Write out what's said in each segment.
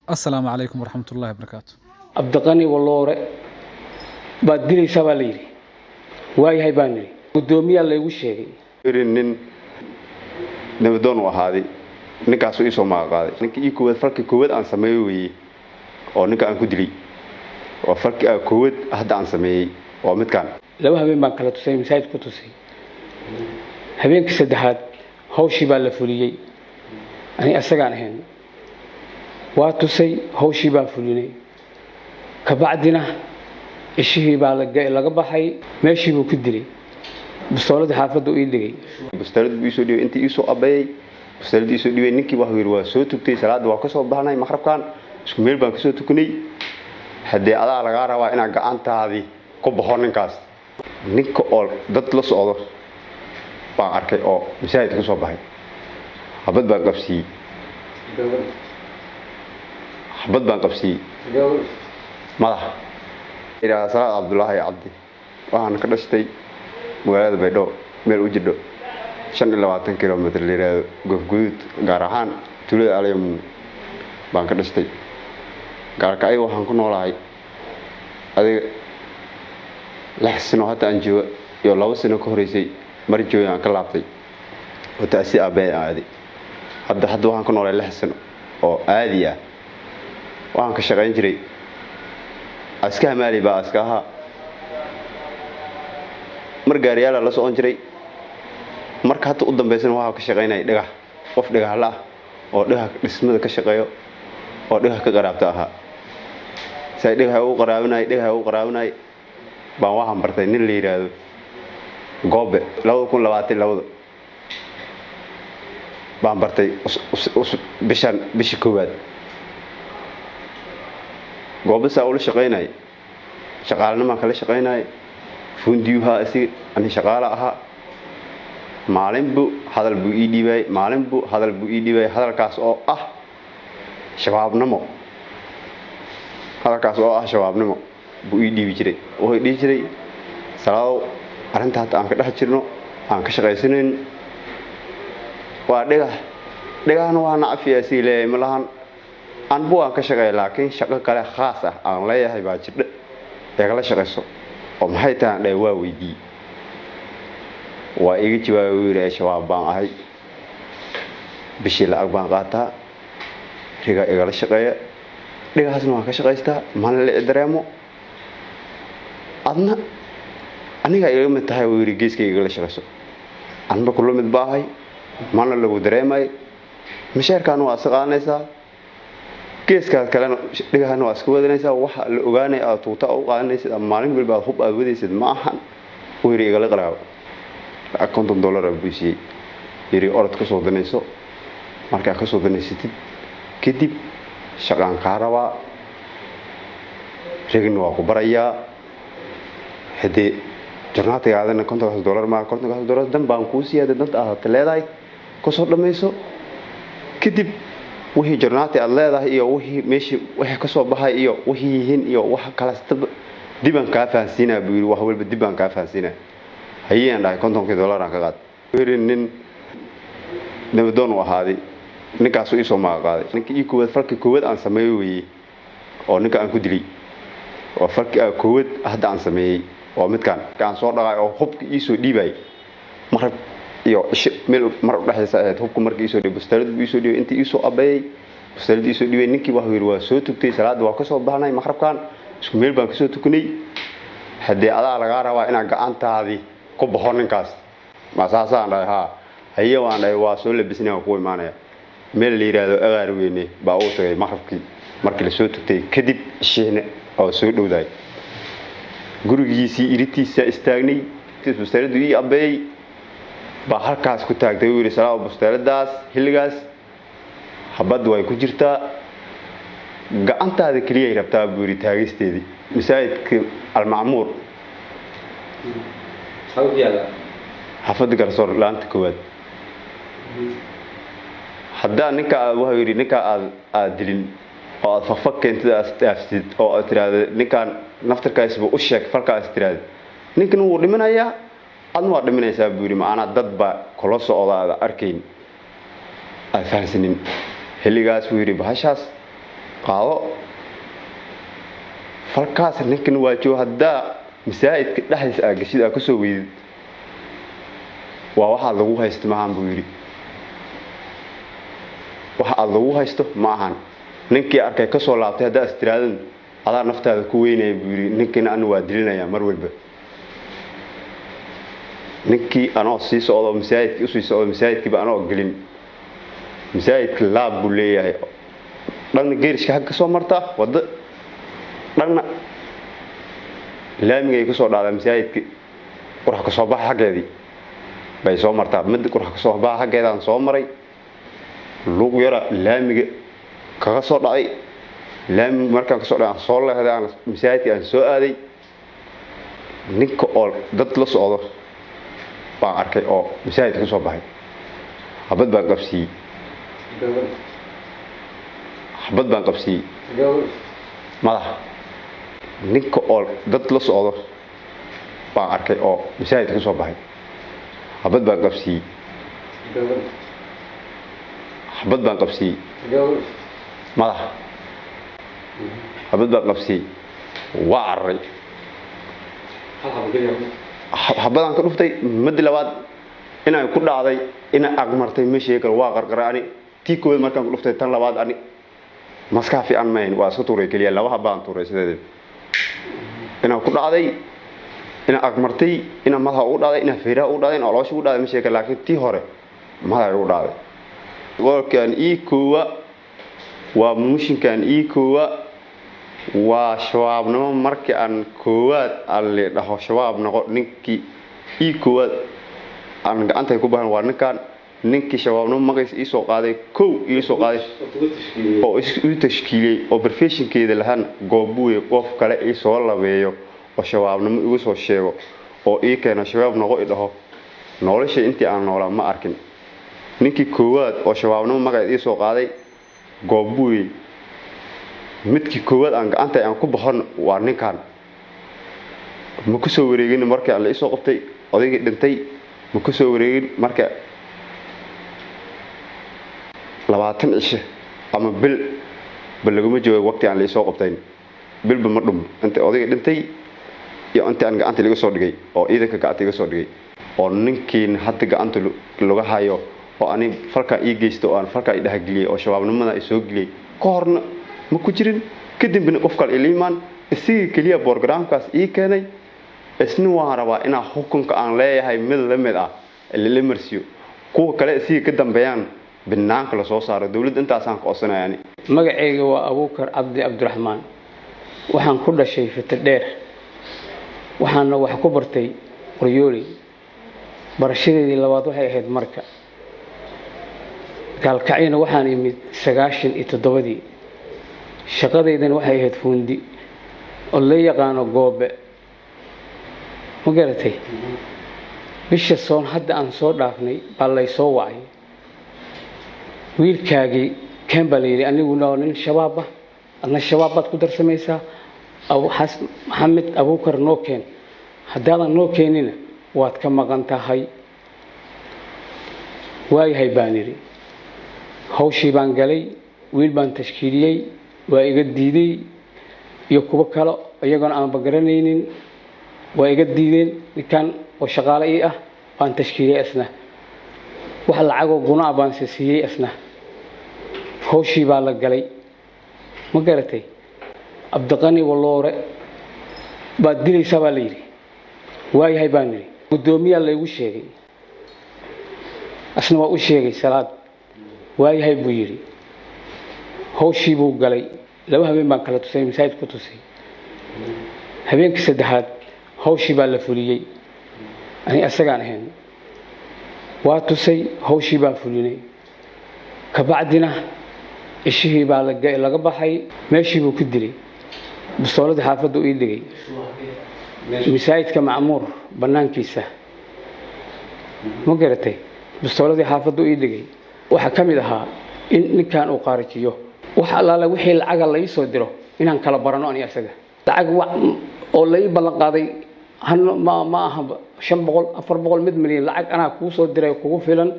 Assalaamu calaykum waraxmatullahi wabarakaatu. Cabdiqani Waloore baad dilaysaa baa la yidhi. Waayahay baan nidhi. Guddoomiyaa laygu sheegay. Iri nin nabadoon u ahaaday, ninkaasuu iisoo magaqaaday. Ninka ii koowaad, falkii koowaad aan sameeyo weeye oo ninka aan ku dilay, waa falkii koowaad hadda aan sameeyey, waa midkaan. 2 habeen baan kala tusay, masaajid ku tusay. Habeenkii saddexaad hawshii baa la fuliyey. Ani asagaan ahayn waa tusay, hawshii baan fulinay. Kabacdina cishihii baa laga baxay, meeshii buu ku dilay. Bustooladii xaafadda ii dhigay. Bustaalad buu iisoo dhibay, intii iisoo abeeyey bustaalad iisoo dhibay. Ninkii waxuu yidhi: "Waa soo tugtay salaadda, waa kasoo baxnay maqrabkan, isku meel baan kasoo tukanay. Haddee adaa lagaa rabaa inaad gacantaadii ku baxo ninkaas." Ninka oo dad la socdo baan arkay oo masaajid ka soo baxay. Xabad baan qabsiiyey, xabad baan qabsiiyey madaxa. Idhaahda Salaad Cabdulaahi Cabdi. Waxaan ka dhashtay magaalada Baydhabo, meel u jidho 25 kilomitr la yidhaahdo Goofguduud, gaar ahaan tuulada Alyam baan ka dhashtay. Gaarka ayaga waxaan ku noolahay adiga 6 sano hadda aan jooga iyo 2 sano ka horeysay mar joogay aan ka laabtay oo taasi aabbahay aan aaday. Hadda waxaan ku noolahay 6 sano oo aadi ah. Waxaan ka shaqayn jiray askaha maali baa aska ahaa, mar gaariyaala la socon jiray. Marka hadda u dambaysana waxaa ka shaqaynaya dhagax, qof dhagaxla ah oo dhagax dhismada ka shaqeeyo oo dhagax ka qaraabta ahaa. Si ay dhagaxa ugu qaraabinay, dhagaxa ugu qaraabinay baan waxaan bartay nin la yidhaahdo Goobe. 2022 baan bartay, bishan, bishii koowaad. Goobe saa ula shaqaynay, shaqaalanimaan kala shaqaynay, fundiyuhaa isiga, ani shaqaale ahaa. Maalin buu hadal buu ii dhiibay, maalin buu hadal buu ii dhiibay, hadalkaas oo ah shabaabnimo. Hadalkaas oo ah shabaabnimo buu ii dhiibi jiray. Wuxuu dhihi jiray: "Salaadow, arrinta hadda aan ka dhex jirno, aan ka shaqaysanayn, waa dhagax. Dhagahna waa nacfiya sii leeyahay ma lahan, anbu waan ka shaqeeya, laakiin shaqo kale khaas ah aan leeyahay baa jirdhe ee kala shaqayso." "Oo maxay tahay?" aan dhahay. Waa weydiiyey, waa iga jawaabay. Wuu yidhi: "Shabaab baan ahay, bishii lacag baan qaataa, riga igala shaqeeya, dhigahaasna waan ka shaqaystaa, mana la dareemo, adna anigaa igaga mid tahay," wuu yidhi, "geeskayga igala shaqayso, anba kula mid ba ahay, mana lagu dareemay, masheerkaana waa iska qaadanaysaa, geeskaas kalena dhigahana waa iska wadanaysaa. Waxa la ogaanaya aad tuuta u qaadanaysid ama maalin walba aad hub aad wadaysid ma ahan," wuu yidhi. "Igala qaraabo." Lacag $50 buu siiyey, yidhi: "Orod ka soo danayso. Markaa ka soo danaysatid kadib shaqaan kaa rabaa, rigna waa ku barayaa. Haddee jornaatigaadana 50-kaas dollar maa, 50-kaas dollar dan baan kuu siiya. Hadee danta aad leedahay kasoo dhammayso, kadib wixii jornaati aad leedahay iyo wixii meeshii wixii ka soo baxay iyo wixii yihiin iyo wax kalastaba dibaan kaa fahansiinaa," buu yidhi. "Wax walba dib baan kaa fahansiinaa." "Hayeen," dhahay. 50-kii dollar aan ka qaad. Yidhi nin nabadoon u ahaaday, ninkaasuu iisoo magaqaaday. Ninka ii koowaad, falkii koowaad aan sameeyo weeye oo ninka aan ku dilay, waa falkii koowaad hadda aan sameeyey, waa midkaan aan soo dhaqaay oo hubka iisoo dhiibay. Maqrib iyo cisho meel mar udhexaysa ahayd hubka markii iisoo dhiibay. Bustaalad buu iisoo dhiibay, intii iisoo abeeyey bustaalad iisoo dhiibay. Ninkii waxuu yidhi: "Waa soo tugtay salaadda, waa kasoo baxnay maqrabkan, isku meel baan kasoo tukanay. Haddee adaa lagaa rabaa inaad gacantaadii ku baxo ninkaas." "Masaasaan?" dhahay. "Haa." "Haye," waan dhahay. "Waa soo labisnay, waan ku imaanaya." Meel la yidhaahdo Agaar Weyne baa uu tagay maqrabkii markii lasoo tugtay kadib, cishiina oo soo dhowdaay. Gurigiisii iritiisa istaagnay, bustaaladu ii abeeyey baa halkaas ku taagtay. Uu yidhi: "Salaaw, bustaaladaas xilligaas habadda way ku jirtaa, gacantaada keliyay rabtaa," buu yidhi, "taagisteedii." Masaajidka Almacmuur, xaafadda Garsoor, laanta koowaad. Haddaa ninka aad, wuxuu yidhi, ninka aad dilin oo aad fakfak keentid, aad dhaaftid oo aad tiraahdo ninkaan naftarkaisba u sheeg falkaas tiraahdo, ninkan wuu dhimanayaa, adna waa dhimanaysaa, buu yidhi. Macnaa dad baa kula socda aad arkayn, aad fahansanin xilligaas, buu yidhi bahashaas. Qaado falkaas. Ninkan waa joogo. Haddaa masaajidka dhexdiisa aa geshid, aa kasoo weydid, waa waxaad lagu haysto maahan, buu yidhi. Waxa aad lagu haysto ma ahan. Ninkii arkay kasoo laabtay haddaa istiraadan, adaa naftaada ku weynaya, buu yidhi. Ninkiina anu waa dilinaya mar walba. Ninkii anoo sii socdo, masaajidkii usii socdo, masaajidkiiba anoo gelin, masaajidka laab buu leeyahay, dhanna geerishka xagga kasoo martaa waddo, dhanna laamigay kasoo dhacdaa. Masaajidki qurax kasoo baxa xaggeedii bay soo martaa. Mid qurax kasoo baxa xaggeedaan soo maray, luuq yara laamiga kaga soo dhacay. Laamiga markaan kasoo dhacay, aan soo leexday, aan masaajidkii aan soo aaday. Ninka oo dad la socdo baan arkay oo masaajidka kasoo baxay. Xabad baan qabsiiyey, xabad baan qabsiiyey madaxa. Ninka oo dad la socdo baan arkay oo masaajidka kasoo baxay. Xabad baan qabsiiyey, xabad baan qabsiiyey madaxa. Xabad baan qabsiiyey, waa cararay. Xabadaan ka dhuftay. Madi labaad inay ku dhacday, ina agmartay ma sheegi karo. Waa qarqaray ani. Tii koowaad markaan ku dhuftay, tan labaad ani maskax fiican mahayn, waa iska tuuray keliya. Laba habaan tuuray sideedii. Inaa ku dhacday, ina agmartay, ina madaxa ugu dhacday, ina feeraha ugu dhacday, ina caloosha ugu dhacday ma sheegi karo, laakiin tii hore madaxa ugu dhacday. Qolkan ii koowa waa mushinkan ii koowa waa shabaabnimo. Markii aan koowaad aan la dhaho shabaab noqo, ninkii ii koowaad aan gacantay ku bahan waa ninkan. Ninkii shabaabnimo magaciisa ii soo qaaday, kow ii soo qaaday oo isu tashkiiliyey oo professionkeeda lahaan goobuye, qof kale ii soo labeeyo oo shabaabnimo igu soo sheego oo ii keeno shabaab noqo i dhaho, nolosha intii aan noolaa ma arkin. Ninkii koowaad oo shabaabnimo magaceed ii soo qaaday goobuye, midkii koowaad aan gacanta aan ku baxon waa ninkan. Ma ku soo wareegin markii aan la isoo qabtay odaygii dhintay, ma ku soo wareegin. Marka 20 cisho ama bil ba laguma joogo waqti aan la isoo qabtayn. Bilba ma dhum inta odayga dhintay iyo inta aan gacanta laga soo dhigay oo ciidanka gacanta iga soo dhigay, oo ninkiin hadda gacanta laga hayo oo ani falkaa ii geysto oo aan falkaa i dhexgeliyey oo shabaabnimada i soo geliyey, ka horna ma ku jirin, kadibna qof kale ila imaan, isagii keliya borogramkaas ii keenay. Isna waan rabaa inaa xukunka aan leeyahay mid la mid ah lala marsiyo, kuwa kale isagii ka dambeeyaan banaanka lasoo saaro. Dowladda intaasaan ka codsanaya ani. Magacayga waa Abuukar Cabdi Cabdiraxmaan. Waxaan ku dhashay Fitadheer, waxaana wax ku bartay Qoryooley. Barashadeedii labaad waxay ahayd marka Gaalkacyana. Waxaan imid 97-dii. Shaqadeydana waxay ahayd fuundi oo la yaqaano Goobe. Ma garatay? Bisha soon hadda aan soo dhaafnay baa lay soo wacay. Wiilkaagii keen baa la yidhi. Aniguna nin shabaab ah, adna shabaab baad ku darsamaysaa. Maxamed Abuukar noo keen, haddaadan noo keenina waad ka maqan tahay. Waayahay baan idhi. Hawshii baan galay, wiil baan tashkiiliyey, waa iga diiday, iyo kuwo kale iyagoona aanba garanaynin waa iga diideen. Ninkan oo shaqaale ii ah baan tashkiiliyey, isna wax lacagoo gunaa baan se siiyey isna. Hawshii baa la galay. Ma garatay? Cabdiqani Waloore baad dilaysaa baa la yidhi. Waayahay baan idhi. Guddoomiyaa laygu sheegay, asna waa u sheegay Salaad. Waayahay buu yidhi. Hawshii buu galay. Laba habeen baan kala tusay, masaajid ku tusay. Habeenkii saddexaad hawshii baa la fuliyey. Ani asagaan ahayn, waa tusay, hawshii baan fulinay. Kabacdina cishihii baa laga baxay, meeshii buu ku dilay. Bistooladii xaafadda ii dhigay masaajidka Macmuur bannaankiisa. Ma garatay? Bistooladii xaafaddu ii dhigay waxaa ka mid ahaa in ninkan uu qaarajiyo wax allaale wixii lacaga la ii soo diro, inaan kala barano ani asaga. Lacag oo la ii ballan qaaday ma aha 500, 400, mid milyan. Lacag anaa kuu soo diray kugu filan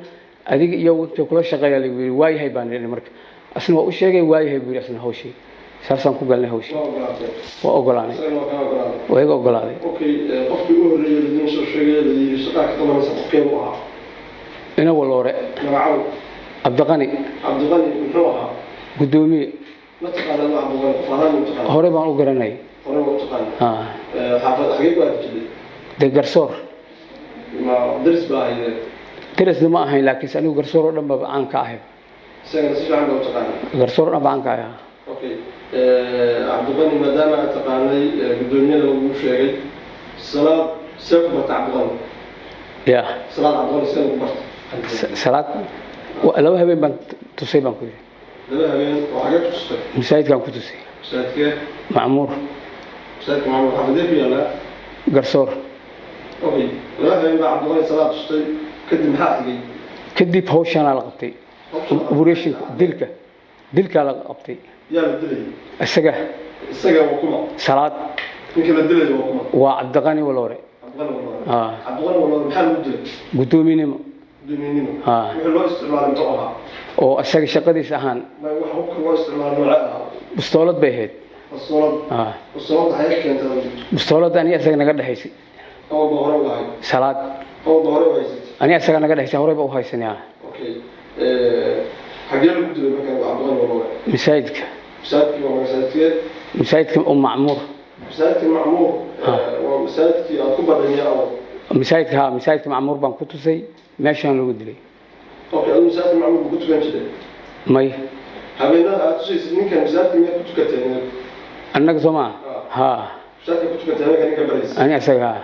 adiga iyo inta kula shaqeeya lagu yidhi. Waayahay baan idhi. Marka Asna waa u sheegay, waayahay buu yidhi. Asna hawshii saasaan ku galnay, hawshii waa ogolaanay, waa iga ogolaaday. Qofkii u horreeyay idiin soo sheegay la yidhi shaqaa ka qabanaysa, qofkee buu ahaa? Ina Waloore. Magacow? Cabdiqani. Cabdiqani muxuu ahaa? Guddoomiye. Ma taqaanaa Cabdiqani qof ahaan? Ma taqaanaa? Hore baan u garanay. Hore waa u taqaanaa. Xaafad xagee ku arki jirtay? Dee Garsoor. Ma daris baa ahaydeen? Darisna ma ahayn, laakiinse anigu Garsoor oo dhan ba caan ka ahay. Isagana si fiican baa u taqaanaa? Garsoor oo dhan ba caan ka ahay. Okay, Cabdiqani maadaama aad taqaanay, guddoomiyada laguu sheegay, Salaad see ku barta Cabdiqani? Ya? Salaad Cabdiqani see ku barta? Salaad 2 habeen baan tusay baan ku yidhi. 2 habeen oo xagee ku tustay? Masaajidkaan ku tusay. Masaajidkee? Macmuur. Masaajidka Macmuur xaafadee ku yaallaa? Garsoor. Okay, 2 habeen baa Cabdiqani Salaad tustay. Kadib maxaa xigay? Kadib hawshaanaa la qabtay, operation-ka dilkaa la qabtay. Yaa la dilayay? Isaga. Isaga waa kuma? Salaad. Ninka la dilayo waa kuma? Waa Cabdiqani Waloore. Cabdiqani Waloore. Cabdiqani Waloore maxaa lagu dilay? Guddoominimo. Guddoominimo. Wixii loo isticmaalay muxuu ahaa? Oo isaga shaqadiisa ahaan. Wax hubka loo isticmaalay noocee ahaa? Bustoolad bay ahayd. Bustoolad. Bustoolad xagee keentay? Bustooladda aniga isaga naga dhexaysay. Awalba hore u lahayd? Salaad. Awalba hore u haysatay? Aniga isaga naga dhexaysay, horey ba u haysanay. Okay, xagee lagu dilay marka Cabdiqani Waloore? Masaajidka. Masaajidkii waa masaajidkee? Masaajidka Macmuur. Masaajidkii Macmuur waa masaajidkii aad ku badhaniya awal? Masaajidka, ha, masaajidka Macmuur baan ku tusay, meeshaan lagu dilay. Okay, adigu masaajidka Macmuur ku tukan jiray? May. Habeenada aad tusaysid ninkan masaajidka miyaad ku tukateen? Annaga soo maa, ha. Masaajidka ku tukateen habeenka ninka baraysa? Aniga isaga, ha.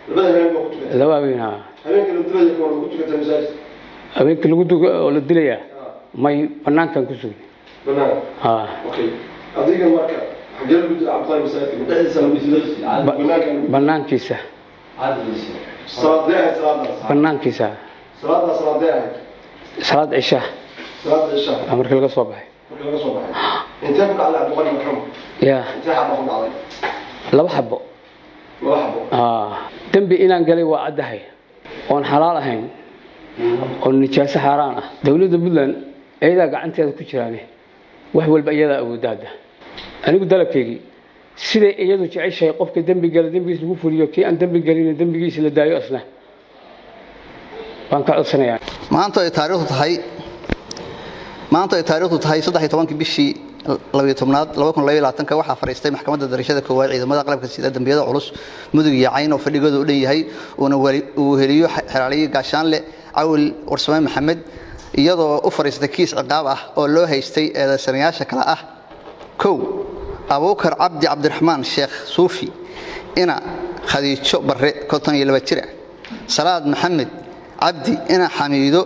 Labada habeen baa ku tukatay? 2 habeen, ha. Habeenka la dilaya kuma lagu tukatay masaajidka? Habeenka lagu duga oo la dilayaa may, banaankan ku sugnay. Banaanka? Ha. Okay, adiga marka xagee lagu dilay Cabdiqani? Masaajidka ma dhexdiisa lagu dilay? Banaanka? Banaankiisa. Salaadee ahayd salaadaas? Banaankiisa. Salaadaas salaadee ahayd? Salaad cisha. Salaada cisha. Markii laga soo baxay. Markii laga soo baxay. Intee ku dhacday Cabdiqani marxuum? Ya? Intee xabo ku dhacday? 2 xabo. 2 xabo. Dembi inaan galay waa caddahay, oon xalaal ahayn oo nijaaso xaaraan ah. Dowladda Puntland iyadaa gacanteeda ku jiraane, wax walba iyadaa awoodda. Hadda anigu dalabkeygii siday iyadu jeceshahay, qofka dembi gala dembigiis lagu fuliyo, kii aan dembi gelin dembigiisa la daayo, asna baan ka codsanayaa. Maanta ay taariikhdu tahay 13-kii bishii 12aad 2022-ka, waxaa fadhiistay Maxkamadda Darajada Koowaad Ciidamada Qalabka Sida dambiyada culus Mudug iyo Cayn, oo fadhigooda u dhan yahay, uuna uu heliyo xeraaliye Gaashaanle Cawil Warsame Maxamed, iyadoo u fadhiistay kiis ciqaab ah oo loo haystay eedeysanayaasha kale ah: 1, Abuukar Cabdi Cabdiraxmaan Sheekh Suufi ina Khadiijo Barre, 52 jir ah; Salaad Maxamed Cabdi ina Xamiido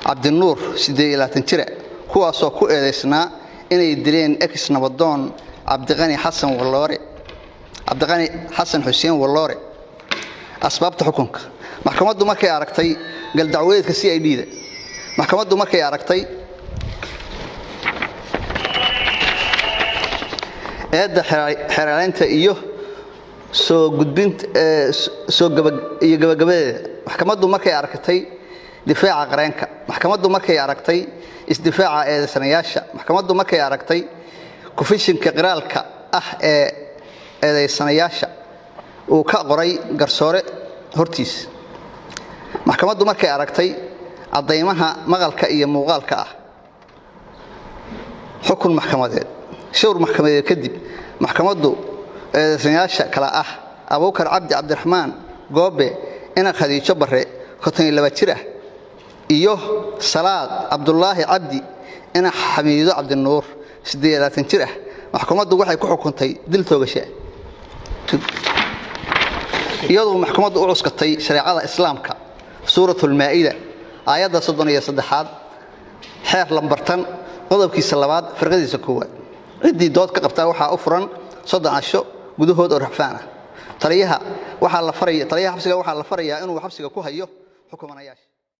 Cabdinuur, 28 jira, kuwaasoo ku eedeysnaa inay dileen ex nabadoon Cabdiqani Xasan Waloore, Cabdiqani Xasan Xuseen Waloore. Asbaabta xukunka: maxkamaddu markay aragtay galdacwadeedka CID-da, maxkamaddu markay aragtay eedda xeeraaleynta iyo soo gudbinta soo iyo gabagabadeeda, maxkamaddu markay aragtay difaaca qareenka, maxkamaddu markay aragtay isdifaaca eedeysanayaasha, maxkamaddu markay aragtay kufishinka qiraalka ah ee eedeysanayaasha uu ka qoray garsoore hortiis, maxkamaddu markay aragtay caddaymaha maqalka iyo muuqaalka ah. Xukun maxkamadeed: showr maxkamadeed kadib, maxkamaddu eedeysanayaasha kale ah Abuukar Cabdi Cabdiraxmaan Goobe ina Khadiijo Barre, 52 jir ah, iyo Salaad Cabdulaahi Cabdi ina Xamiido Cabdinuur, 28 jir ah, maxkamaddu waxay ku xukuntay dil toogasha, iyadoo maxkamaddu u cuskatay shareecada Islaamka, Suuratulmaa'ida, aayadda 33aad, xeer lambartan qodobkiisa labaad firqadiisa koowaad. Ciddii dood ka qabtaa waxaa u furan 30 casho gudahood oo rafcaan ah. Taliyaha waxaa la faraya, taliyaha xabsiga waxaa la farayaa inuu xabsiga ku hayo xukumanayaasha.